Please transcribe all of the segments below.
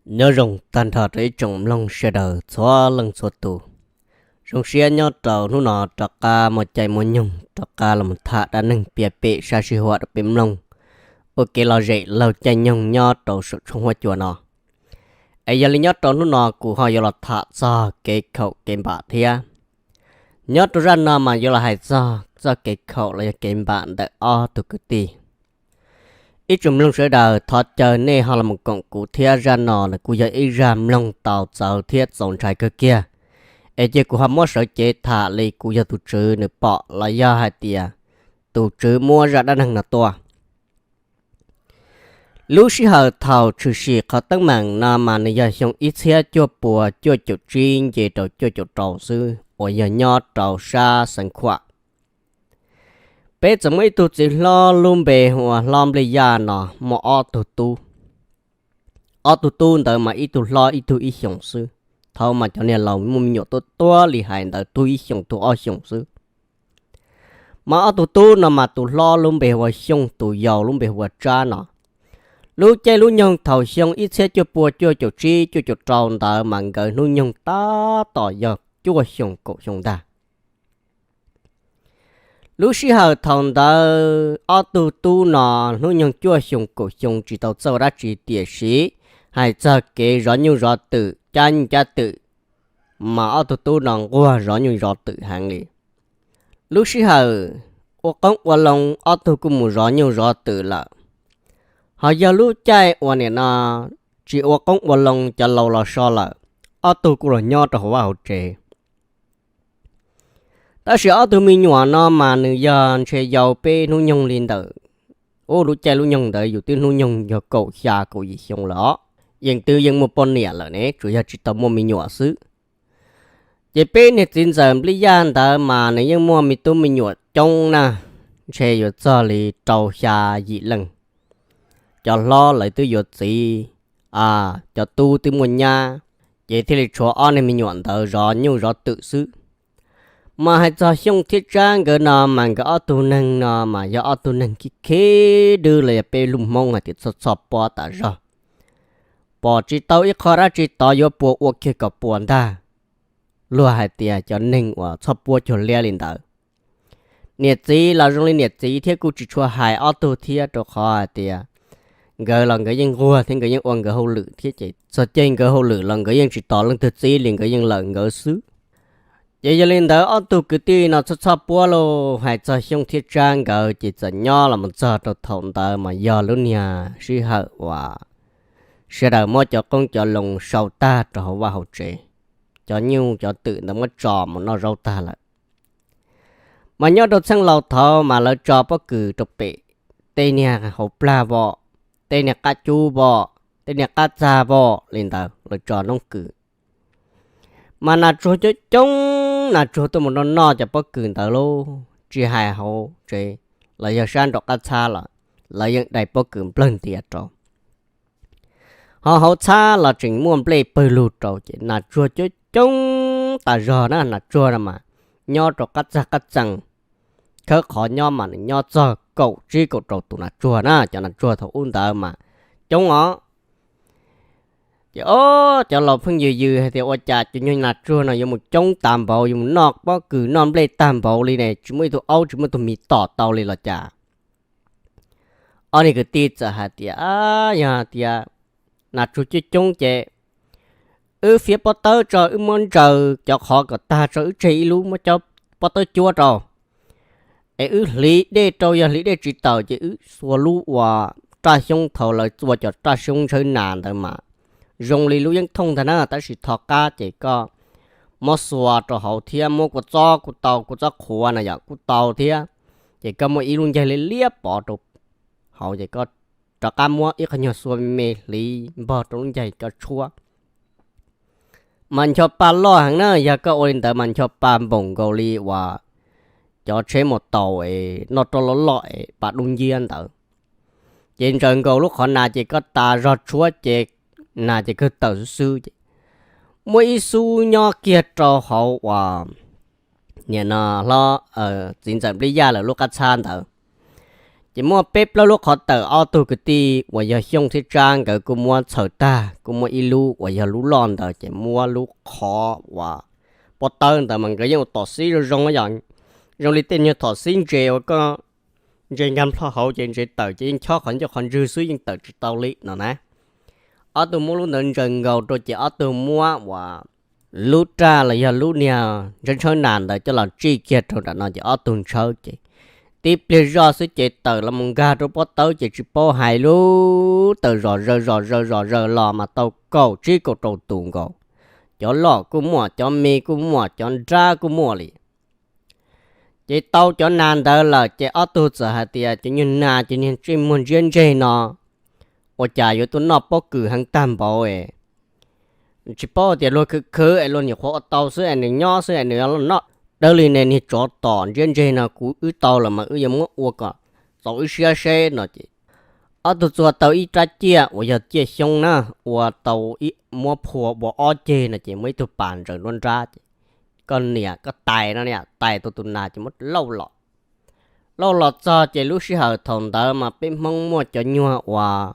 Nyob zoo tag nrho rau ib tsoom mloog sawv daws txhua leej txhua tus. Zoo siab nyob rau hnub no rov qab muaj caij muaj nyoog rov qab los tham dab neeg piav pem sab sij huam rau peb mloog ua kev lom zem laug caij nyoog nyob rau saum tshooj huab cua no. Es yog li nyob rau hnub no kuv ho yuav los tham txog kev khaum kev npam thiab. Nyob rau zaj no mas yuav los hais txog txoj kev khaum los yog kev npam ntawm ob tug kwv tij. Ib tsoom mloog sawv daws, thov caw nej ho los koom kuv thiab. Zaj no nws kuj yog ib zaj mloog tau txawv thiab txaus ntshai kawg kiag, es cia kuv ho muab sawv cev tham li kuv yog tus tswv nws pom los yog hais tias tus tswv muab zaj dab neeg no tuaj. Lub sij hawm thaum tshwm sim qhov teeb meem no mas nws yog xyoo ib txhiab cuaj pua cuaj caum tsib nce rau cuaj caum rau xwb uas yog nyob rau sab Xeev Khuam. Peb txawm muaj ib tug txiv hlob lub npe hu ua Hlob Nplij Yaj no muaj ob tug tub. Ob tug tub ntawd mas ib tug hlob ib tug ib xyoos xwb. Thaum mas cov niag laus muaj me nyuam tuaj tuab li hais ntawd, tug ib xyoos tug ob xyoos xwb. Mas ob tug tub no mas tus hlob lub npe hu ua Xyooj, tus yau lub npe hu ua Tsab no. Lub caij lub nyoog thaum xyoo ib txhiab cuaj pua cuaj caum tsib cuaj caum rau ntawd mas nkawd hnub nyoog tab tom yog cuaj xyoos kaum xyoo ntag. Lub sij hawm thaum ntawd ob tug tub no hnub nyoog cuaj xyoos kaum xyoo tsis tau txawj dab tsi, tiam sis hais txog kev zov nyuj zov twm, cab nyuj cab twm, mas ob tug tub no nquag zov nyuj zov twm heev li. Lub sij hawm ua qoob ua loo ob tug kuj mus zov nyuj zov twm lawm. Ho yog lub caij uas nim no tsis ua qoob ua loo, cov laus los so lawm, ob tug kuj los nyob rau hauv vaj hauv tsev. Tab sis ob tug me nyuam no mas nws yog ntshe yau peb hnub nyoog li ntawm, ub, lub caij lub nyoog ntawd yus twb hnub nyoog yog kaum xya kaum yim xyoo lawm os, yeej twb yeej muaj poj niam lawm ne, tsuas yog tsis tau muaj me nyuam xwb. Ces peb niag txiv ntxawm Nplij Yaj ntawd mas nws yeej muaj me tub me nyuam coob na, ntshe yuav txog li rau xya yim leej. Cov hlob lawv twb yuav txiv, cov tub twb muaj nyab, ces thiaj li tshuav ob niag me nyuam ntawd zov nyuj zov twm xwb. Mas hais txog Xyooj thiab Tsab nkawd no mas nkawd ob tug neeg no mas yog ob tug neeg khib khib dwb los yog peb lub Hmoob hais tias txhoj txhoj pob tas zog. Pom tsis tau ib qho dab tsi tod yuav puas ua kiag kom puas ntag. Luag hais tias cov neeg uas txhoj puab cuag liab li ntawd. Niam txiv los zoo li niam txiv thiab kuj tsis tshua hais ob tug thiab, rau qhov hais tias nkawd los nkawd yeej nquag thiab nkawd yeej ua nkawd hauj lwm thiab, ces txog caij nkawd hauj lwm los nkawd yeej tsis tos leej twg txib li, nkawd yeej lawm nkawd xwb. Ces yog li ntawd ob tug kwv tij no txhoj txhoj puab lauj. Hais txog Xyooj thiab Tsab nkawd ces txawm nyob los mus txog rau thaum ntawd mas yog lub niag sij hawm uas sawv daws muab cov qoob cov loo sau tag rau hauv vaj hauv tsev, cov nyuj cov twm ntawd muab tso mus noj zaub tag lawm. Mas nyob rau txheej laus thaud mas lawv tso pob kws rau pem, tej niag hauv plag vom, tej niag qab cub vom, tej niag qab txag vom li ntawd lawv tso noob kws. Mas nas tsuag coob coob, nas tsuag tuaj mus noj noj cov pob kws ntawd lauj. Tsis hais hauv tsev los yog sab nraum qab txhab los lawv yeej dai pob kws nplawg ntias rau. Ho hauv txhab los tseem muaj nplej pawg lug rau, ces nas tsuag coob coob tas zog na. Nas tsuag no mas nyob rau qab txag qab txee, khawb qhov nyob mas nws nyob txog kaum tsib kaum rau tus nas tsuag na. Cov nas tsuag thaum ub ntawd mas coob os. Ces o, cov laus pheej yws yws hais tias ua cas cov nyuag nas tsuag no yuav mus coob tas npaum, yuav mus noj pob kws noj nplej tag npaum li ne, tsis muaj ib tug aub tsis muaj ib tug mis tom tau li los cas? Ob niag kwv tij txawm hais tias, yog tias nas tsuag coob coob ces wb fiav pob tawb tso, wb muab ntsaws cov qhov kom tag tso, wb tseg ib lub muab cov pob tawb cuab rau, es wb hliv dej rau. Yog hliv dej tsis tawm ces wb xuas lub uas raj xyoob, thaum lawv txua cov raj xyoob ntshawb nas ntawd mas zoo li lub yeeb thooj ntag na, tab sis tho qab ces koj muab xuas rau hauv thiab muab kua txob kuj tau, kua txob qhuav na yom kuj tau thiab. Ces koj muab ib lub ncaig liab liab pov rau hauv, ces koj rov qab muab ib qho nyuag xua me me hliv npog rau lub ncaig koj tshuab. Mas ncho pa loj heev na, yog koj ua li ntawd mas ncho pa npaum nkaus li uas cov tsheb maus taus es noj roj loj loj es pa dub nciab ntawd. Ces ntsaws nkaus lub qhov nas ces koj tas zog tshuab ces nas ces kawg tawm xwb xwb ces muaj ib xub nyob kiag rau hauv uas nim no hlob txiv ntxawm Nplij Yaj lawv lub qab txhab ntawd. Ces muaj peb plaub lub qhov tawm, ob tug kwv tij uas yog Xyooj thiab Tsab nkawd kuj muab txhaws tag, kuj muab ib lub uas yog lub loj ntawd, ces muab lub qhov uas pob tawb ntawd mas nkawd yeej ua tom xib zoo zoo yom, zoo li tej nyuag tom xib ntses uas koj ntses nkag plho hauv ces ntses tawm ces yeej chob qhov ncauj qhov ntswg xwb, yeej tawm tsis tau li no na. Ob tug muab lub ntawd ntsaws nkaus rau ces ob tug muab uas lub raj los yog lub niag ntsawb ntsawb nas ntawd coj los tsij kiag rau nram no ces ob tug ntshawb ces tib pliag zoj xwb ces tawm los mus nkag rau pob tawb ces tsis paub hais lub tawm zom zaws zom zaws zom zaws los mas tau kaum tsib kaum rau tus nkaus. Cov loj kuj muaj, cov me kuj muaj, cov nrab kuj muaj li. Ces tau cov nas ntawd lawm ces ob tug txawm hais tias cov nyuag nas ces niag ntsej muag ntsiab ntseg no ua cas yuav tuaj noj pob kws heev tag npaum es tsis paub tias luag khwv khwv es luag nyuam qhuav ua tau xwb es nws nyob xwb es nws noj dawb li ne, niag tsov tom ntsiab ntseg no kuv wb tau lawm mas wb yuav muab ua kom txaus wb siab seb no ces ob tug txua tau ib rab ciaj uas yog ciaj xyoob na, ua tau muab phua ua ob ceg no ces muaj ib tug pas ntsaws nruab nrab ces koj niam koj tais no niam tais tau tus nas ces muab lauj los. Lauj los txog ces lub sij hawm thaum ntawd mas peb Hmoob muaj cov nyuag uas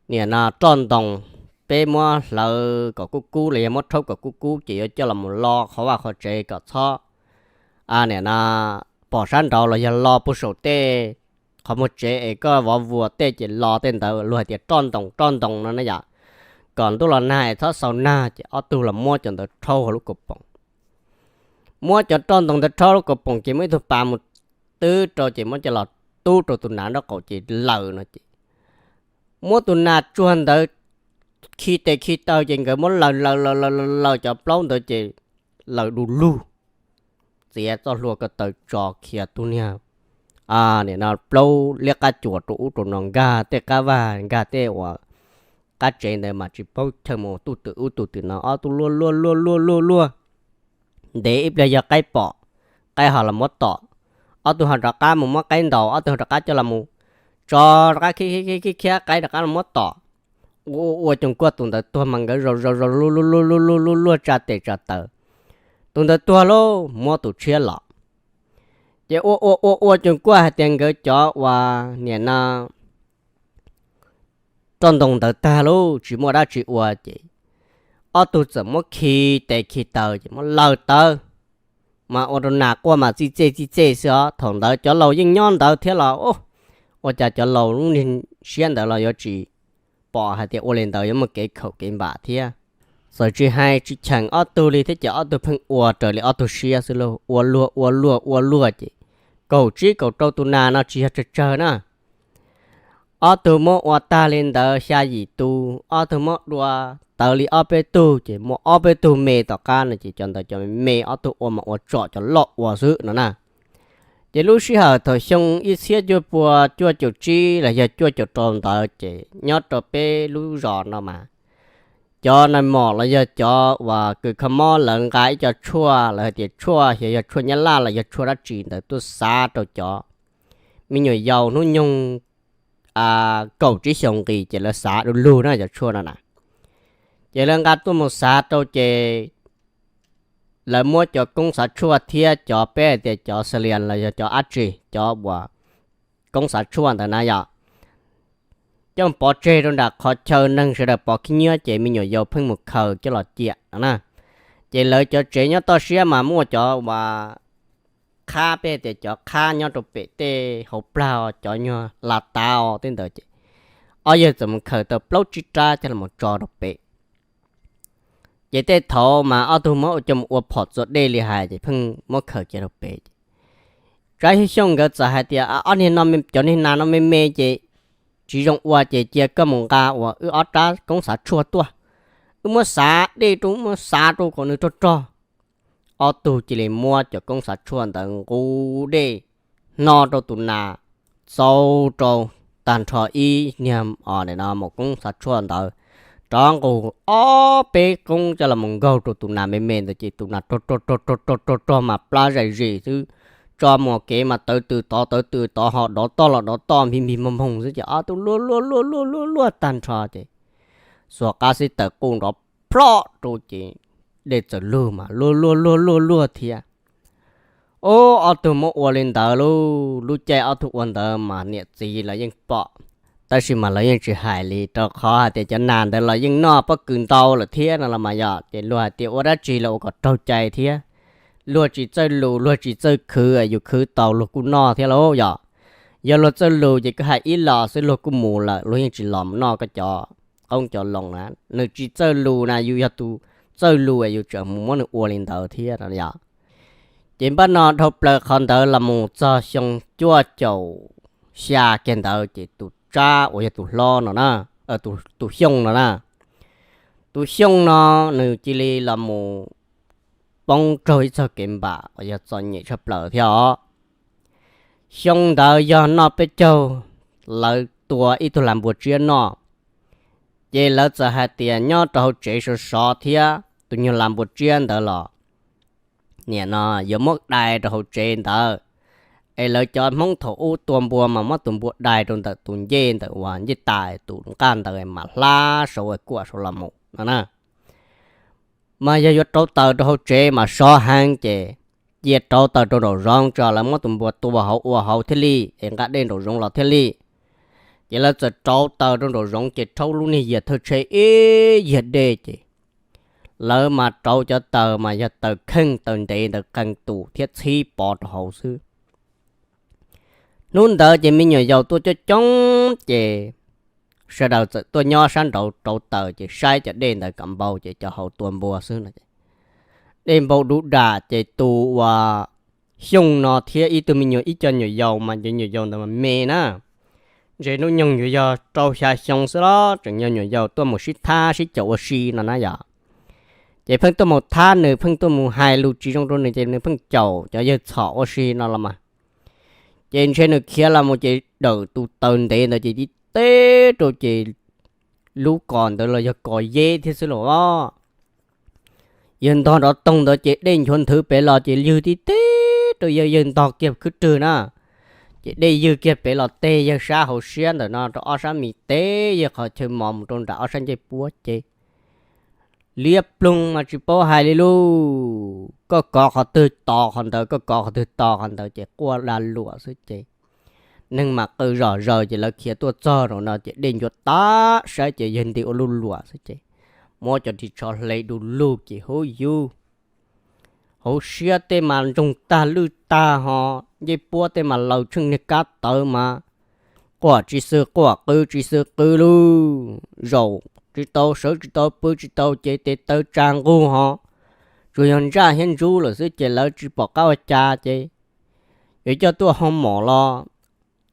niam no roj ntoos, peb muab hlawv kom kub kub los yog muab rhaub kom kub kub ces yuav coj los mus lo qhov vaj qhov tsev kom txhob niam no pom sab nraud los yog lo puag saum tej qhov muag tsev es koj vov vuas tej ces lo tej ntawd luag hais tias roj ntoos roj ntoos no na yom, kom ntuj los nag es txhob xaus nag ces ob tug los muab cov ntawd rhaub hauv lub kaus poom. Muab cov roj ntoos ntawd rhaub lub kaus poom ces muaj ib tug pas mus twb rau ces muab coj los tub rau tus nas nraub qaum ces lawm no ces muab tus nas tsuag ntawd khi tes khi taw ces nkawd muab laws laws laws laws laws cov plaub ntawd ces laws du lug, txiav txoj hlua ko taw tso khiav tus niag niam no plaub liab qab cuas rau ub rau no, nkag tej qab vaj nkag tej uas qab tsev ntawd mas tsis paub chaw mus, tus twm ub tus twm no, ob tug luaj luaj luaj luaj luaj luaj ntev ib pliag yog qaib pom, qaib ho los muab tom, ob tug ho rov qab mus muab qaib ntaus, ob tug ho rov qab coj los mus tso rov qab khiav khiav khiav qaib rov qab los muab tom. Ua ua ua Coom Kuaj tus ntawd tuag mas nkawd zaum zaum zaum luaj luaj luaj luaj luaj tsa tes tsa taw, tus ntawd tuag lauj, muab tus tshiab los. Ces ua ua ua ua Coom Kuaj hais tias nkawd cov uas niam no roj ntoos ntawd tag lauj, tsis muaj dab tsi ua ces ob tug txawm muab khi tes khi taw ces muab laws tawv, mas ua rau nas quaj mas txij txej txij txej xwb os. Thaum ntawd cov laus yeej nyob ntawd thiab los ua cas cov laus lub niag siab ntawd los yuav tsis pom hais tias ua li ntawd yuav muaj kev khaum kev npam thiab. Txawm tsis hais tsis cheem ob tug li thiab ces ob tug pheej ua raws li ob tug siab xwb lauj, ua luag ua luag ua luag ces kaum tsib kaum rau tus nas no tsis yog tsawg tsawg na. Ob tug muab ua tag li ntawd xya yim tus, ob tug muab dua tawv li ob peb tug ces muaj ob peb tug me tom qab no ces cov ntawd cov me ob tug ua mas ua tsom cov loj ua xwb no na. Ces lub sij hawm thaum xyoo ib txhiab cuaj pua cuaj caum tsib los yog cuaj caum rau ntawd ces nyob rau peb lub zos no mas cov nais mom los yog cov uas kws kho mob lawv nqa ib co tshuaj, lawv hais tias tshuaj xyov yog tshuaj nyab laj los yog tshuaj dab tsi ntawd tuaj xav rau cov me nyuam yaus hnub nyoog kaum tsib xyoos nqis ces lawv xav du lug na cov tshuaj no na. Ces lawv nqa tuaj mus xav rau ces lawv muab cov koob xav tshuaj thiab cov peb hais tias cov xas lias los yog cov dab tsi, cov uas koob xav tshuaj ntawd na yom, coj pov tseg rau nram qhov chaw neeg sawv daws pov khib nyiab ces me nyuam yaus pheej mus khaws coj los ciam no na. Ces lawv cov tsev nyob toj siab mas muaj cov uas qhab, peb hais tias cov qhab nyob rau pem tej hauv plag, cov nyuag la tav tej ntawd ces ob yawg txawm mus khaws tau plaub tsib rab coj los tso rau pem. Ces tej thaud mas ob tug muab coj mus ua phom txua dej li hais ces pheej muab khaws cia rau pem ces Tsab Xyooj nkawd txawm hais tias, Ob niag no, cov niag nas no me me ces tsis zoo ua ces cia koj mus nqa uas wb ob rab koob xav tshuaj tuaj, wb muab xav dej rau, muab xav rau kom nws rog rog. Ob tug cia li muab cov koob xav tshuaj ntawd nqus dej hno rau tus nas txaus rau tag nrho ib niag o no mus koob xav tshuaj ntawd rov nqus ob peb koob coj los mus nkaug rau tus nas me me ntawd ces tus nas rog rog rog rog rog rog rog mas plab zaim zis xwb. Tso mus kev mas tawv tws tod tawv tws tod, ho dov toj los dov toj, npig npig moog moog xwb ces ob tug luaj luaj luaj luaj luaj luaj tag nrho ces xuas qab xib taws quj nrov ploj rau ces dej txawm lug mas luaj luaj luaj luaj luaj thiab. Ub, ob tug muab ua li ntawd lauj, lub caij ob tug ua ntawd mas niam txiv lawv yeej pom, tab sis mas lawv yeej tsis hais li, rau qhov hais tias cov nas ntawd los yeej noj pob kws ntau lawm thiab no los mas yog, ces luag hais tias ua dab tsi los ua kom raug cai thiab. Luag tsis txawj lus, luag tsis txawj khwv, yus khwv tau luag kuj noj thiab lauj yog. Yog luag txawj lus ces koj hais ib los xwb luag kuj mus lawm, luag yeej tsis los mus noj koj cov qoob cov loo na. Nws tsis txawj lus na, yus yog tus txawj lus yus tseem mus muab nws ua li ntawd thiab no yog. Ces npaj no dhau plaws qhov ntawd los mus txog xyoo cuaj caum xya kiag ntawd ces tus Tsab uas yog tus hlob no na, tus Xyooj no na, tus Xyooj no nws cia li los mus poob raug ib txog kev npam uas yog txom nyem tshaj plaws thiab os. Xyoo ntawd yog noj peb caug, lawv tua ib tug las npua tsiab noj, ces lawv txawm hais tias nyob rau hauv tsev sov sov thiab tus nyuag las npua tsiab ntawd los nim no yuav muab dai rau hauv tsev ntawd. Es lawv cov Hmoob thaum ub tua npua mas muab tus npua dai rau ntawm tus ncej ntawm uas ncej tais tus nqaj ntawd mam hlab saud kuam saud los mus no na. Mas yog yuav rauv taws rau hauv tsev mas sov heev ces cia rauv taws rau nraum zoov tso, lawv muab tus npua tua hauv ua hauv thiaj li es nqa dej nraum zoov los thiaj li. Ces lawv txawm rauv taws rau nraum zoov ces rhaub lub niag yias thawj tsheb ib yias dej ces lawv mas rauv cov taws mas yog taws kheej taws ntev ntawd qee tus thiab txhib pov rau hauv xwb. Hnub ntawd ces me nyuam yaus tuaj coob coob ces sawv daws txawm tuaj nyob sab nraud rauv taws ces saib cov dej ntawd kam npau ces cov hauv tua npua xwb no. Dej npau duv dam ces tus uas Xyooj no thiab ib tug me nyuam ib co nyuam yaus mas cov nyuam yaus ntawd mas me na, ntshe hnub nyoog yuav yog rau xya xyoo xwb los tseem yog nyuam yaus tuaj mus sib thab sib caum ua si no na yom. Ces pheej tuaj mus thab nws, pheej tuaj mus hais lus tsis zoo rau nws ces nws pheej caum cov yawg txhom ua si no los mas. Ces ntshe nws khiav los mus ces dawm tus taws ntev ntawd ces tib teb rau ces lub kos ntawd los yog kos yeb thiab xwb los os. Yawg ntog nrov toog ntawd ces dej nchuav nthwv pem los ces ywg tib teb rau yawg, yawg ntog kiag khwb rwg na. Ces dej ywg kiag pem los teg yawg sab hauv siab ntawm no rau ob sab mis teb yawg qhov chaw mos mus rau nram ob sab ncej puab ces liab ploog mas tsis paub hais li lauj. Koj kov qhov twg tos qhov ntawd, koj kov qhov twg tos qhov ntawd ces quaj da luam xwb ces neeg mas qw zom zaws ces lawv khiav tuaj txog rau no ces dej ncuav tag saib ces yawg nti ua luj luam xwb ces muab cov ris tsho hle du lug ces huv yus, hauv siab tej mas ntsoog tag lwj tag ho, ncej puab tej mas laws tsheej niag kab tawv mas quaj tsis xwm quaj qw tsis xwm qw lauj. Zaum tsis tau sawv tsis tau pw tsis tau ces tes taw tsa nqug ho, tsuas yog ntsaj thiab ntsub lawm xwb ces lawv tsis pom qab ua cas ces yuav coj tuaj hoo maum los.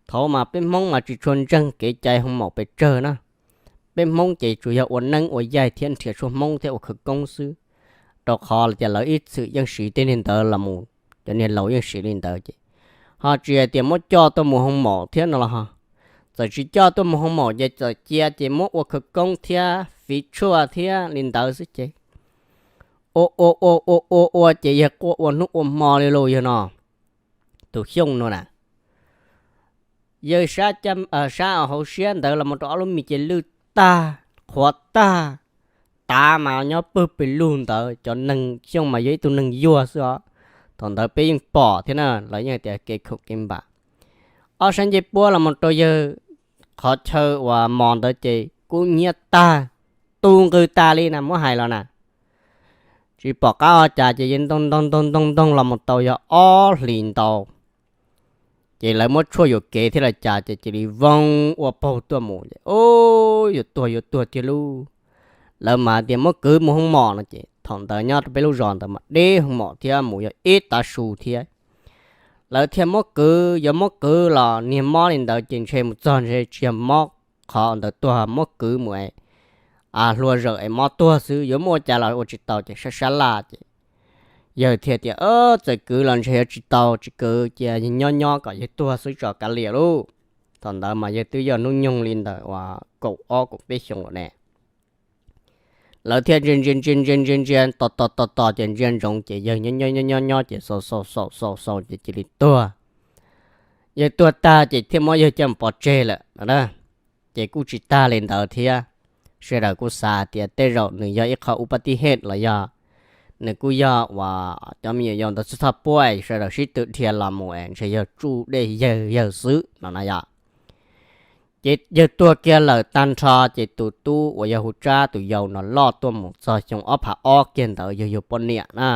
Thaum mas peb Hmoob mas tsis tshua ntseeg kev cai hoo maum pes tsawg na. Peb Hmoob ces tsuas yog ua neeb ua yaig thiab nrhiav tshuaj Hmoob thiab ua khawv koob xwb, rau qhov tias lawv ib txwm yeej siv tej niag ntawd los mus, cov niag laus yeej siv li ntawd ces ho tsis hais tias muab coj tuaj mus hoo maum thiab no los ho. Txawm tsis coj tuaj mus hoo maum ces txawm cia ces muab ua khawv koob thiab fiv tshuaj thiab li ntawd xwb ces ua ua ua ua ua ua ces yawg quaj ua hnub ua hmo li lauj yawg no. Tus Xyooj no na, yawg sab hauv siab ntawd los mus rau ob lub mis ces lwj tag, qhuav tag, tav mas nyob pawg pes lug ntawd. Cov neeg Xyooj mas yog ib tug neeg yuag xwb os. Thaum ntawd peb yeej pom thiab na, lawv yeej hais tias kev khaum kev npam. Ob sab ncej puab los mus rau yawg qhov chaw uas mos ntawd ces kub hnyiab tag, tu nqws tas li na, muab hais los na. Tsis pom qab ua cas ces yawg ntoog ntoog ntoog ntoog ntoog los mus tau yog ob hlis ntau. Ces lawv muab tshuaj yuam kev thiab los cas ces cia li voo ua paug tuaj mus. Ub, yuav tuag yuav tuag tiag lauj. Lawv mas tias muab kwv mus hoo mom no ces thaum ntawd nyob rau peb lub zos ntawd mas deb hoo mom thiab mus yog ib tav su thiab. Lawv thiaj muab kwv, yuav muab kwv los niag mob li ntawd ces ntshe mus txog ntshe tsis yog mob qhov ntawd tuag, muab kwv mus es hlua zawm es mob tuag xwb, yuav muab ua cas los ua tsis tau ces sab sab laj ces yawg thiaj tias txawm kwv los ntshe yuav tsis tau, tsis kwv cia nyob nyob kom yawg tuag xwb tso kav liam lauj. Thaum ntawd mas yawg twb yog hnub nyoog li ntawm uas kaum ob kaum peb xyoo lawm ne. Lawv thiaj ntsia ntsia ntsia ntsia ntsia ntsia tos tos tos tos ces ntsia ntsoov ces yawg nyob nyob nyob nyob nyob ces xaus xaus xaus xaus xaus ces cia li tuag. Yawg tuag tag ces thiaj muab yawg coj pov tseg lawm no na. Ces kuj tsis tag li ntawd thiab, sawv daws kuj xav tias tej zaum nws yog ib qho uv pab tib hej los yog nws kuj yog uas cov me nyuam yaus ntawd txhob puab, sawv daws sib tw dhia los mus es ntshe yog tsuj dej yawg yawg xwb no na yom. Ces yawg tuag kiag lawm tag nrho ces tus tub uas yog hu Tsab tus yau no loj tuaj mus txog xyoo ob phav ob kiag ntawd yawg yuav poj niam na.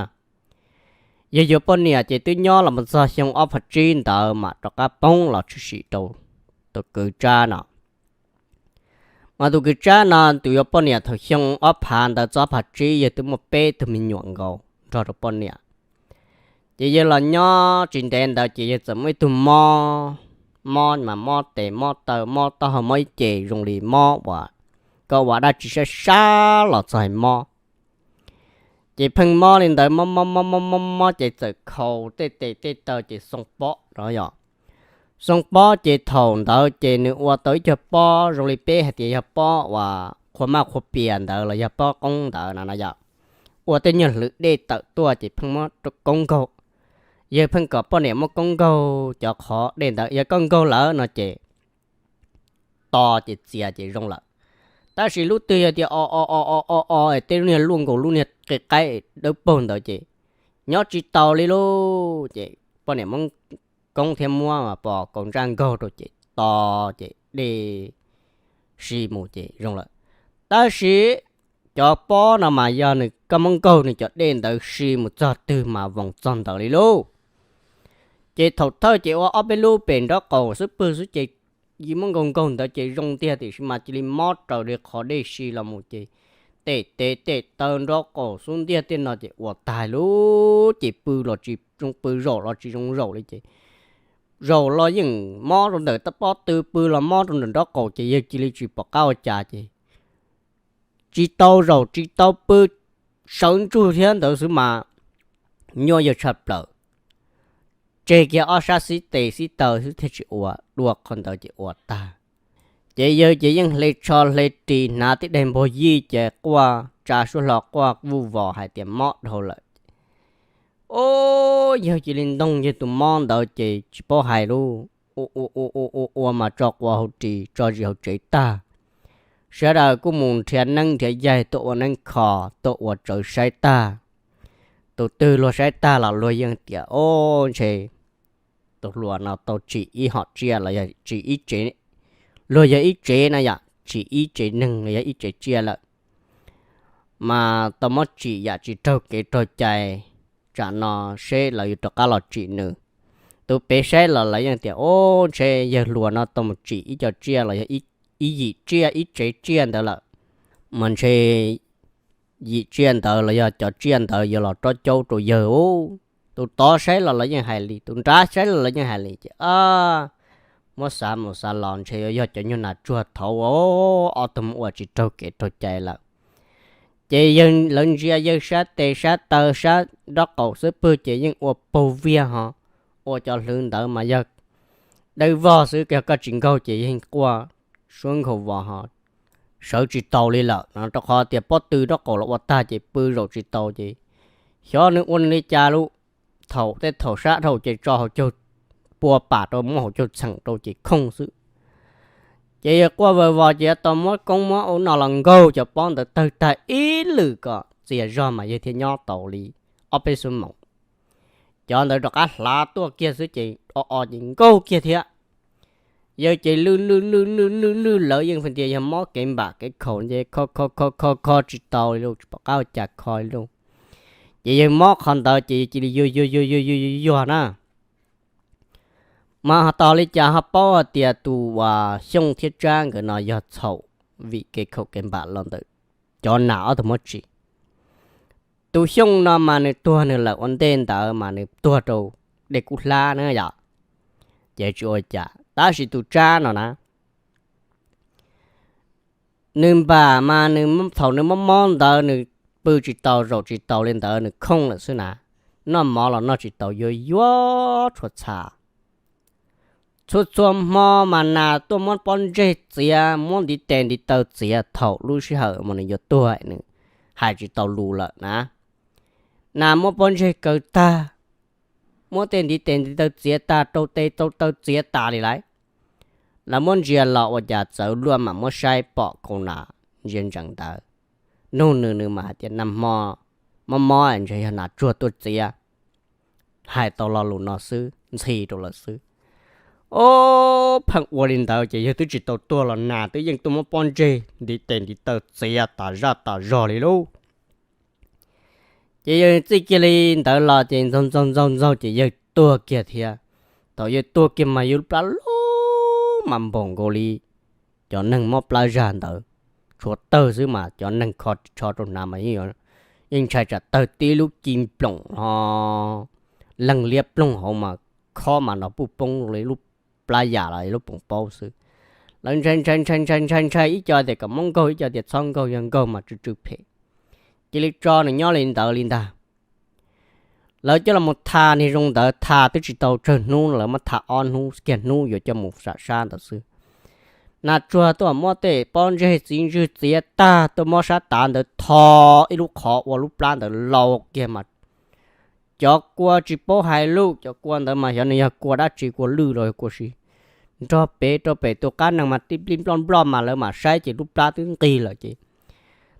Yawg yuav poj niam ces twb nyob los mus txog xyoo ob phav tsib ntawd mas rov qab poob los tshwm sim rau tus kwv Tsab no. Mas tus kwv Tsab no tus yuav poj niam thaum xyoo ob phav ntawd txog ob phav tsib yawg twb muaj peb tug me nyuam nkaus nrog rau poj niam. Ces yawg los nyob tsis ntev ntawd ces yawg txawm muaj ib tug mob, mob mas mob tes mob taw mob taub hau mob ib ce zoo li mob uas koj ua dab tsi sab sab los txog hais mob. Ces pheej mob li ntawd mob mob mob mob mob mob ces txawm khaus tej tes tej taw ces xoo pob no yom. Xoo pob ces thaum ntawd ces nws ua tau ib co pob zoo li peb hais tias yog pob uas qhua maj qhua pias ntawd los yog pob qoob ntawd no na yom. Ua tej nyuag hlwv dej tawm tuaj ces pheej muab koob nkaug. Yawg pheej kom poj niam muab koob nkaug cov qhov dej ntawd, yog koj nkaug lawm no ces to ces txias ces zoo lawm. Tab sis lub twg yog tias o o o o o o es tej lub niag luaj nkaus lub niag qe qaib dawb paug ntawd ces nyob tsis taus li lauj. Ces poj niam muab koob thiab muab mas pos kaus ntsaj nkaug rau ces to ces dej si mus ces zoo lawm. Tab sis cov pob no mas yog nws koj muab nkaug nws cov dej ntawd si mus txog twg mas voos txog ntawd li lauj. Ces thaum thawj ces ua ob peb lub pem nraub qaum xwb pwg xwb ces yus muab nkaug nkaug ntawd ces zoo tiag tiam sis mas cia li mob raws li qhov dej si los mus ces tej tes tej taw nraub qaum xub ntiag tej no ces ua tag lauj. Ces pw los tsis zoo pw, zaum los tsis zoo zaum li ces zaum los yeej mob rau ntawm pob tw, pw los mob rau ntawm nraub qaum ces yawg cia li tsis pom qab ua cas ces tsis tau zaum tsis tau pw, sawv ntsug thiab ntawd xwb mas nyuaj yawg tshaj plaws. Tseg kiag ob sab xib tes xib taw xwb thiaj tsis ua, dua qhov ntawd ces ua tag. Ces yawg ces yeej hle tsho hle ris hnav tib daim npog yij ces quaj tsa suab hlo quaj vuj vos hais tias mob dhau lawm. Ub, yawg cia li ntoo yawg tus mob ntawd ces tsis paub hais lauj. Ua ua ua ua ua mas tso quav hauv ris tso zis hauv tsev tag. Sawv daws kuj mus nrhiav neeb nrhiav yaig tuaj ua neeb kho, tuaj ua tsawv saib tag. Tus twg luag saib tag los luag yeej tias, o, ntshe tus hluas no tau tsim ib hom tsiaj los yog tsim ib tsev, luag yog ib tsev na yom, tsim ib tsev neeg los yog ib tsev tsiaj lawm, mas tau muab tsim yam tsis raug kev raug cai, tsam no seb lawv yuav rov qab los tsim nws. Tus pem saib los lawv yeej tias, o, ntshe yawg hluas no tau mus tsim ib co tsiaj los yog ib yim tsiaj ib tsev tsiaj ntawd lawm, mas ntshe yim tsiaj ntawd los yog cov tsiaj ntawd yuav los rob caub rau yawg. Tus tod saib los lawv yeej hais li, tus nrad saib los lawv yeej hais li ces muab xav mus xav los ntshe yuav yog cov nyuag nas tsuag thaud ob tug mus ua tsis raug kev raug cai lawm. Ces yawg, lawv ntsia yawg sab tes sab taw sab nraub qaum xwb pwg ces yeej ua paug viag ho, ua cov hlwv ntawd mas yog dawb vog xwb, yog koj tsis nkaug ces yeej quaj suab nkaug vos ho sawv tsis taus li lawm no, rau qhov tias pob tw nraub qaum los ua tag ces pw zaum tsis taus ces xyov nws ua nws li cas lauj. Thaum tej thaum sab dhau ces tso hauv caug pua pam rau muab hauv caug txheem rau ces khooj xwb. Ces yawg quaj vawg vos ces yuav tau muab koob muab ua no los nkaug cov pob ntawd tawg tag ib lwm kom txias zog mas yawg thiaj nyob tau li ob peb xuab moos. Cov ntawd rov qab hlav tuaj kiag xwb ces o o ces nkaug kiag thiab. Yawg ces lwj lwj lwj lwj lwj lwj lawv yeej hais tias yog mob kev npam kev khaum nce kho kho kho kho kho tsis tau li lauj, tsis pom qab ua cas kho li lauj. Ces yawg mob qhov ntawd ces yawg cia li yuag yuag yuag yuag yuag yuag yuag na. Mas ho tos li cas ho paub hais tias tus uas Xyooj thiab Tsab nkawd no yog txhaum vim kev khaum kev npam los ntawm cov nas ob tug muab tsim. Tus Xyooj no mas nws tuag nws lawm ua ntej ntawd mas nws tuag rau dej kub hlab na yom, ces tsis ua cas. Tab sis tus Tsab no na, nws npam mas nws thaum nws mob mob ntawd nws pw tsis tau zaum tsis taus li ntawd nws khooj lawm xwb na, noj mov los noj tsis tau yuag yuag tshua txha. Txhua txhua hmo mas nas tuaj muab pob ntseg txiav muab ntiv tes ntiv taw txiav thaum lub sij hawm mas nws yuav tuag nws hais tsis tau lus lawm na. Nas muab pob ntseg kaw tag, muab tej ntiv tes ntiv taw txiav tag, rau tes rau taw txiav tas li lauj. Lawv muab ntsia los ua cas txawv luaj mam muab saib pom kaus nas ntsia ntsees ntawd. Nug nws nws mas hais tias nag hmo mob mob ntshe yog nas tsuag tuaj txiav. Hais tau lo lus no xwb ntxhi rau lawm xwb. Ob pheej ua li ntawd ces yawg twb tsis tau tuag los nas twb yeej tuaj muab pob ntseg ntiv tes ntiv taw txiav tas zaj tas zog li lauj. Ces yawg txij kiag li ntawd los ces ntxaug ntxaug ntxaug ntxaug ces yawg tuag kiag thiab. Thaum yawg tuag kiag mas yawg lub plab loj mas npaum nkaus li cov neeg mob plab zag ntawd, tshuav tawg xwb mas cov neeg kho tsis tsho rau hnav mas yeej ntshai tsam tawg tib lub ci nploom ho leeg liab ploog hauv mas khob mas nrov puj poob li lub plab yam los lub poom paub xwb. Lawv ntshai ntshai ntshai ntshai ntshai ntshai, ib co tias kom muab nkaug, ib co tias txhob nkaug, yog nkaug mas tsw tsw phem. Cia li tso nws nyob li ntawd li ntag. Lawv coj los tha niag zoo ntawd, tha twb tsis tau tsawg hnub, lawv muab tha ob hnub kiag hnub yuav coj mus sam sab ntawd xwb. Nas tsuag tuaj muab tej pob ntseg txiv ntswg txiav tag tuaj muab sab tav ntawd tho ib lub qhov ua lub plab ntawd laus kiag mas cov kua tsis paub hais lus, cov kua ntawd mas xyov nws yog kua dab tsi, kua lwj los kua si, nrog pem rau pem tus qab nees mas tib plij nploj nploj mas lawv mam saib ces lub plab twb nqig lawm ces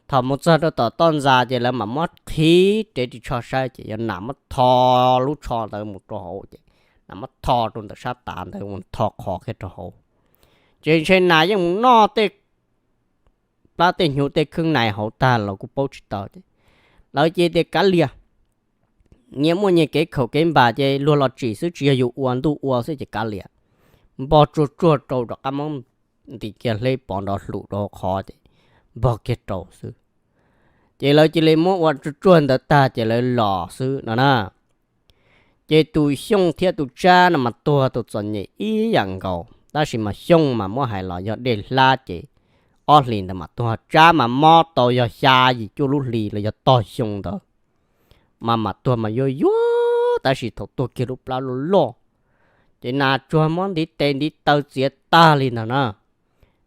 thaum mus txog rau tom toj ntxas ces lawv mam muab qhib rev ris tsho saib ces yog nas muab tho lub tsho ntawd mus rau hauv ces nas muab tho rau ntawm sab tav ntawd mus tho qhov kiag rau hauv. Ces ntshe nas yeej mus noj tej plab tej hnyuv tej kheeb nais hauv tag los kuj paub tsis tau ces lawv cia tias kav liam, nyias muaj nyias kev khaum kev npam ces luag los tsim xwb, tsis yog yus ua ntuj ua xwb ces kav liam. Npog tsuag tsuag rau rov qab muab ntim kiag hleb pov nrov hlum rau hauv qhov ces npog kiag rau xwb. Ces lawv cia li muab ua tsuag tsuag ntawd tag ces lawv los xwb no na. Ces tus Xyooj thiab tus Tsab no mas tuag tau txom nyem ib yam nkaus, tab sis mas Xyooj mas muab hais los yog dej hlab ces ob hlis ntawd mas tuag, Tsab mas mob tau yog xya yim cuaj lub hlis los yog tog xyoo ntawd mas mam tuag mas yuag yuag, tab sis thaum tuag kiag lub plab loj loj ces nas tsuag muab ntiv tes ntiv taw txiav tag li ntawd na.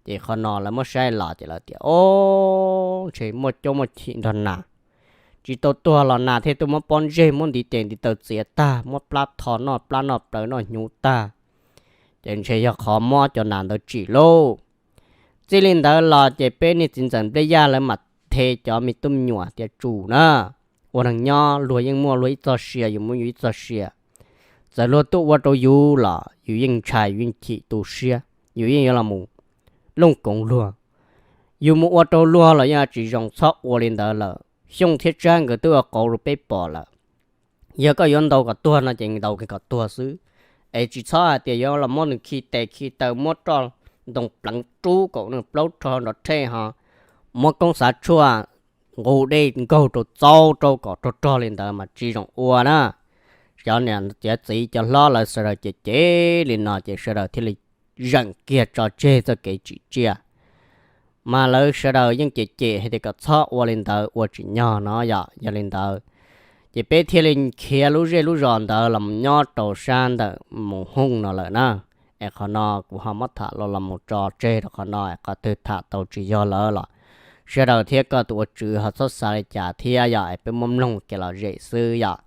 Ces qhov no lawv muab saib los ces lawv tias, o, ntshe muaj coob muaj chim nrog nas, tsis tau tuag los nas thiaj tuaj muab pob ntseg muab ntiv tes ntiv taw txiav tag, muab plab tho noj plab noj plawv noj hnyuv tag, ces ntshe yog qhov mob cov nas ntawd tsim lauj. Txij li ntawd los ces peb niag txiv ntxawm Nplej Yaj lawv mam the cov me tub me nyuam tias tsum na, ua neeg nyob luag yeej muaj luag ib txoj sia, yus muaj yus ib txoj sia. Txawm luag tuaj ua rau yus los yus yeej ntshai, yus yeej chim tu siab, yus yeej yuav los mus looj koov luag. Yus mus ua rau luag los yeej tsis zoo, txhob ua li ntawd lawm. Xyooj thiab Tsab nkawd twb ua qauv rau peb pom lawm. Yog koj yuav ntaus kom tuag no ces ntaus kiag kom tuag xwb, es tsis txhob hais tias yuav los muab nws khi tes khi taw, muab roj ntoo pleev rub kom nws plaub rho nrov rhej ho, muab koob xav tshuaj nqus dej nkaug rau txaub rau kom rog rog li ntawd mas tsis zoo ua na. Cov niam cov txiv cov hlob lawv sawv daws cem cem li no ces sawv daws thiaj li zeem kiag tso tseg txoj kev tsim tsiaj. Mas lawv sawv daws yeej cem cem hais tias kom txhob ua li ntawd, ua tsim nyog no yom. Yog li ntawd ces peb thiaj li khiav lub zej lub zos ntawd los mus nyob rau sab ntawm Mus Hooj no lawm na. Es qhov no kuv ho muab tham los los mus tso tseg rau qhov no, es qhov twg tham tau tsis yog lawm los sawv daws thiab koj tus ua tswv ho txhob xav li cas thiab yom, es peb muab mloog kev lom zem xwb yom.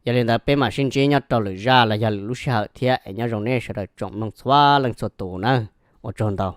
Yog li ntawd peb mam sib ntsib nyob rau lwm zaj los yog lwm lub sij hawm thiab, es nyob zoo nej sawv daws tsoom mloog txhua leej txhua tus nawb. Ua tsaug ntau.